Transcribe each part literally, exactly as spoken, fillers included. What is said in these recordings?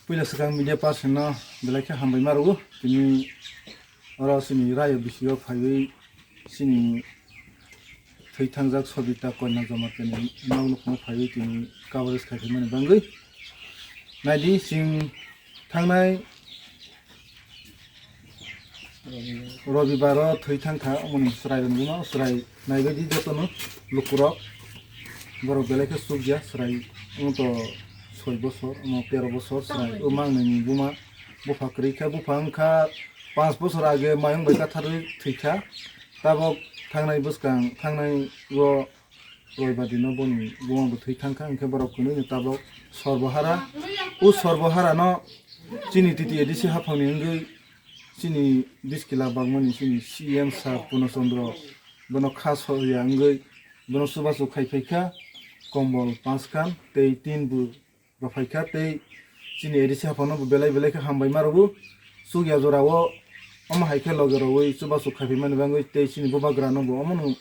Puila swkang media person no belai khe hambai ma rwo. Tini oro chini rayo bisingo phaiwi chini thwi thangjak Sobita Kanya Jamatia ni nok nukhungo phaiwi tini coverage khai phaimani bangwi. Naidi chwng thangnai Robibaro thwi thang kha, omoni chwrai rwngno chwrai naibaidi jotono lukurok. Borok belai khe chukya chwrai, omo to soi bosor, omo tero bosor chwrai. O mangnini buma bupha kwrwi kha, bupha wngkha panch bosor age mayung bai katharwi thwi kha. Tabok thangnai bwskang, thangnai o Roibadi no boni buma bo thwi thang kha, hwnkhe borok kwnwi no tabok Sorbohara. O Sorbohara no chini T T A D C haphang ni wngwi chini biskila bagmani chini C M sir Purno Chandra bono kha soya wngwi bono chubachu khai phai kha, kombol panch khan tei tin bu rw phai kha tei chini A D C haphang no bo belai belai khe hambai ma rwo. Chukya jora o omo hai khe loge rwui chubachu khai phaimani bangwi tei chini bubagra no bo omo no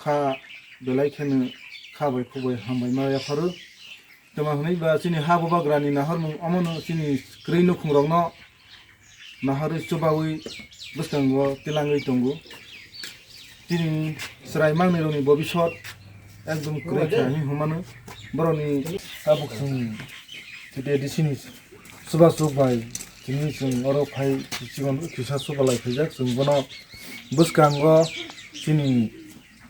kha belai kheno kha bai khuk bai hambai ma yapharu. Tamo hwnwi ba chini ha bubagra ni nahormung omo no chini kwrwi nukhung rok no naharwi chubawi bwskango tilangwi tongo. Chini chwrai mangnwi rokni bobisot ekdom kwrwi kha hinwi hwnmano. Borokni tabuk chwng T T A D C ni chubachu bai tini chwng oro phai chikon kisa chubalai phaijak, chwng bono bwskango chini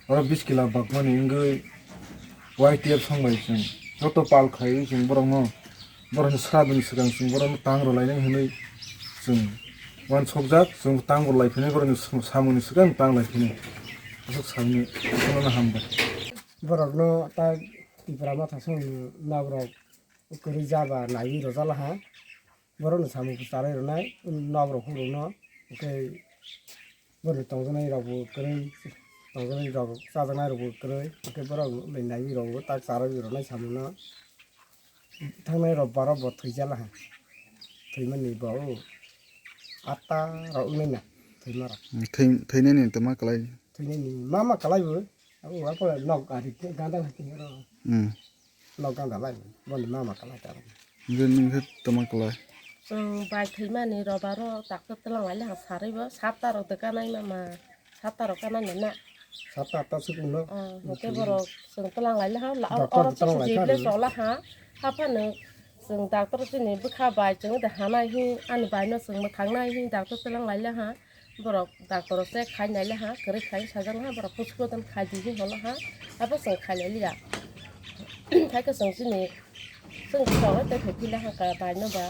oro biskila bagmani wngwi Y T F song bai chwng joto pal khaiwi chwng borokno, borokni sradoni swkang chwng borokno tang rwlainai hwnwi chwng uansukjak, chwng tang rwlai phinai borokni sam-, samungni swkang tang lai phinai. Aswk samungni, aswkno hambai. Borokno ta Tipra Motha songni nok rok kwrwi jaba naiwi rwjala ha. Borokno samung kwcharwi rwnai, nok rok hurokno, hwnkhe borokni tongjaknai rokbo kwrwi, tongjaknai rok chajaknai rokbo kwrwi, hwnkhe borok naiwi rokbo tak charwi rwnai samungno. Thangnai rok baro bo thwijala ha, thwimani bo o atta rok wngnai na, thwima rok. Thwi-, thwinani tama kwlai. Thwinani mama kwlai bo, abo nok ari ganda hai tini oro. Hmm. Nok ganda lai, boni mama kalai ta. Nge nungkhe tama kalai. Chwng bai thwimani robaro doctor twlang lai le ha sarwi bo, sapta rok de kanai mama, sapta rok kanai na. Sapta atta sukung no. Ah, hwnkhe borok chwng twlang lai le ha, la-, doctor oro twlang lai jeble kha. Chokla ha, haphano chwng doctor chini bwkha bai chwng de hanai hi, ani bai no chwng mwthang nai hi doctor twlang lai le ha. Borok doctor se khai nai le ha, kwrwi khai sajak ha, borok postmortem khai di hi holo ha, abo chwng khai lai liya. Khai khe chwng chini, chwng chwng tei khai phi le ha ka bai no ba.